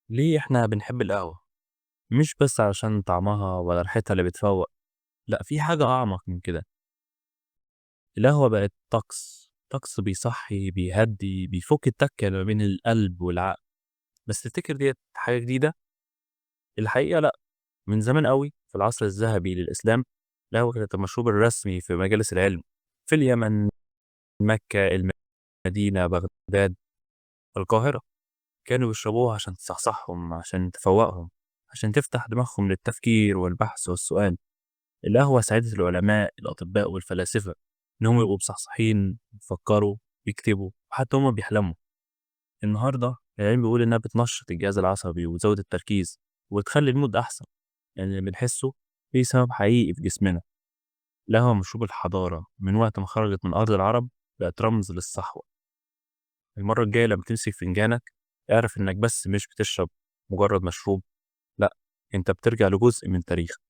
ليه إحنا بنحب القهوة؟ مش بس عشان طعمها ولا ريحتها اللي بتفوق، لأ، في حاجة أعمق من كده. القهوة بقت طقس، طقس بيصحي، بيهدي، بيفك التكة اللي ما بين القلب والعقل. بس تفتكر ديت حاجة جديدة؟ الحقيقة لأ، من زمان قوي في العصر الذهبي للإسلام القهوة كانت المشروب الرسمي في مجالس العلم في اليمن، مكة، المدينة، بغداد، القاهرة. كانوا بيشربوها عشان تصحصحهم، عشان تفوقهم، عشان تفتح دماغهم للتفكير والبحث والسؤال. القهوة ساعدت العلماء، الأطباء والفلاسفة إنهم يبقوا مصحصحين، يفكروا، يكتبوا، وحتى هما بيحلموا. النهاردة العلم بيقول إنها بتنشط الجهاز العصبي وتزود التركيز وتخلي ال mood أحسن. يعني اللي بنحسه ليه سبب حقيقي في جسمنا. القهوة مشروب الحضارة، من وقت ما خرجت من أرض العرب بقت رمز للصحوة. المرة الجاية لما تمسك فنجانك اعرف إنك بس مش بتشرب مجرد مشروب، لأ، أنت بترجع لجزء من تاريخك.